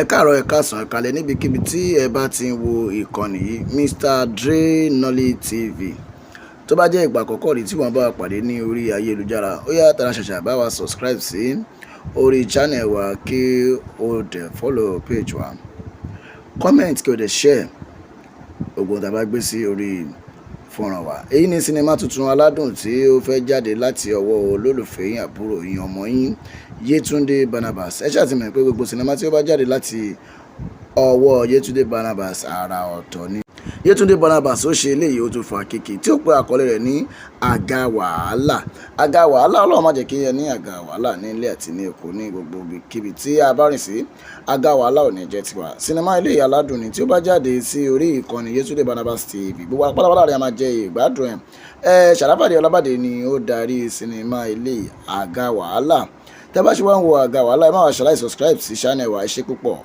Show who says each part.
Speaker 1: Ẹ káàárọ̀, ẹ káàsán, ẹ káalẹ́ níbikíbi tí ẹ bá ti ń wo ìkànnì yìí, Mr Dre Nolly TV. Tó bá jẹ́ ìgbà àkọ́kọ́ rí tí wọ́n bá wa pàdé ní orí ayélujára, ó yá, tara ṣàṣà bá wa subscribe sí orí channel wa, kí o dẹ̀ follow page wa, comment, kí o dẹ̀ share ogun tá a bá gbé sí orí fọ́nrán wa. Èyí ni sinimá tuntun aládùn tí ó fẹ́ jáde láti ọwọ́ olólùfẹ́ yín, àbúrò yín, ọmọ yín, Yétúndé Barnabas. Ẹ ṣáà ti mọ̀ pé gbogbo sinimá tí ó bá jáde láti ọwọ́ Yétúndé Barnabas, àrà ọ̀tọ̀ ni. Yétúndé Barnabas ó ṣe eléyìí, ó tún fa kéèké tí ó pe àkọlé rẹ̀ ní Àga Wàhálà. Àga Wàhálà, Ọlọ́run má jẹ́ kí ẹ ní àga wàhálà ní ilé àti ní Èkó, ní gbogbo ibikíbi tí a bá rìn sí. Àga wàhálà ò ní jẹ́ tiwa. Sinimá eléyìí aládùn ni. Tí ó bá jáde sí orí ìkànnì Yétúndé Barnabas TV, gbogbo apálápàlá rẹ̀ a máa jẹ ìgbádùn ẹ̀. Ẹ Ṣàràfàdé Ọlábàdé ni ó darí sinimá eléyìí, Àga Wàhálà. Tẹ́ bá ṣe wá ń wo Àga Wàhálà, ẹ má wá ṣàlàyé subscribe sí channel wa. Ẹ ṣé púpọ̀.